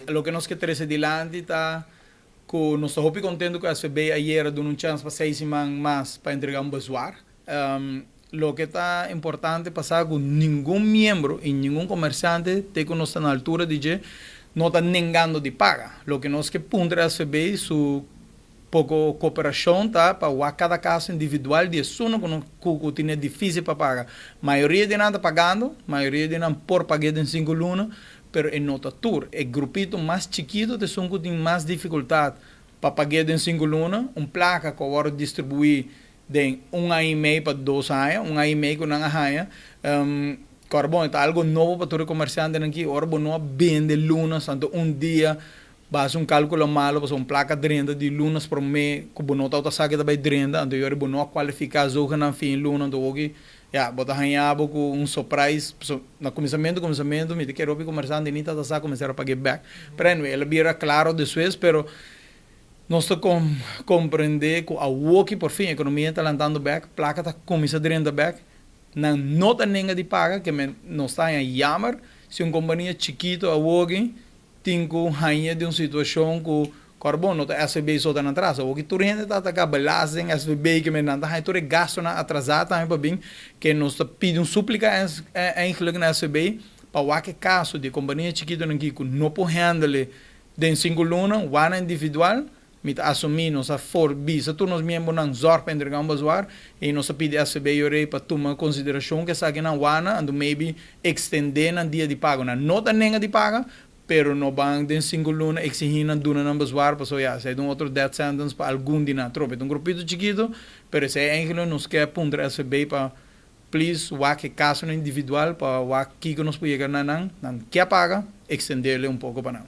Loke nos ke trese dilanti ta ku nos ta hopi kontentu ku SVB ayera duna un chans pa 6 siman mas pa entregá un bezwaar. Loke ta importante pa sa ku ningun miembro i ningun komersiante, te ku nos ta na altura di dje, no ta nengando di paga. Loke nos ke puntra SVB su poko kooperashon ta pa wak kada kaso individual di esun ku no ku tin difísil pa paga. Mayoria di nan ta pagando, mayoria di nan por pag'é den 5 luna, pero e no ta tur. E grupito mas chikitu ta esun ku tin mas difikultat pa pag'é den 5 luna, un plaka ku a wòrdu distribuí den un aña i mei pa 2 aña, un aña i mei ku nan a haña. Kòrda bon, ta algu nobo pa tur e komersiantenan aki. Ora bo no a bende luna, anto un dia bo hasi un kálkulo malu, pasobra un plaka drenta di luna promé ku bo no tabata sa ku ta bai drenta, anto yori bo no a kualifiká zogenaamd fin luna, anto hopi ya bo ta haña bo ku un surprise. So, na kuminsamentu mi ta kere hopi komersiante ni tabata sa kuminsá a pag'é bèk. Pero anyway, el a bira klaro despues, pero nos ta komprendé ku awoki por fin ekonomia ta lantando bèk, plaka ta kuminsá drenta bèk, nan no ta nenga di paga, ke men nos ta haña jammer si un kompania chikitu awoki tin ku haña di un situashon ku kòrda bon, no ta SVB so ta na atras. Awoki tur hende ta ataká belasting, SVB, ke men nan ta haña tur e gastunan atrasá tambe pa bin, ke nos ta pidi un súplika eigenlijk na SVB pa wak e kaso di e kompania chikitunan aki ku no por handle den 5 luna, wana individual. Mi ta asumí nos a for bisa tur nos miembronan zorg pa entregá un bezwaar i nos a pidi SVB yorei pa tuma konsiderashon ku esakinan wana, anto maybe ekstendé nan dia di pago. Nan no ta nenga di paga, pero no ban den 5 luna eksigí nan duna nan bezwaar, pasobra ya, esei ta un otro death sentence pa algun di nan. Trope ta un grupito chikitu, pero esei eigenlijk nos ke puntra SVB pa please wak e kasonan individual pa wak kiko nos por yega na nan, nan ke paga, ekstenderle un poko pa nan.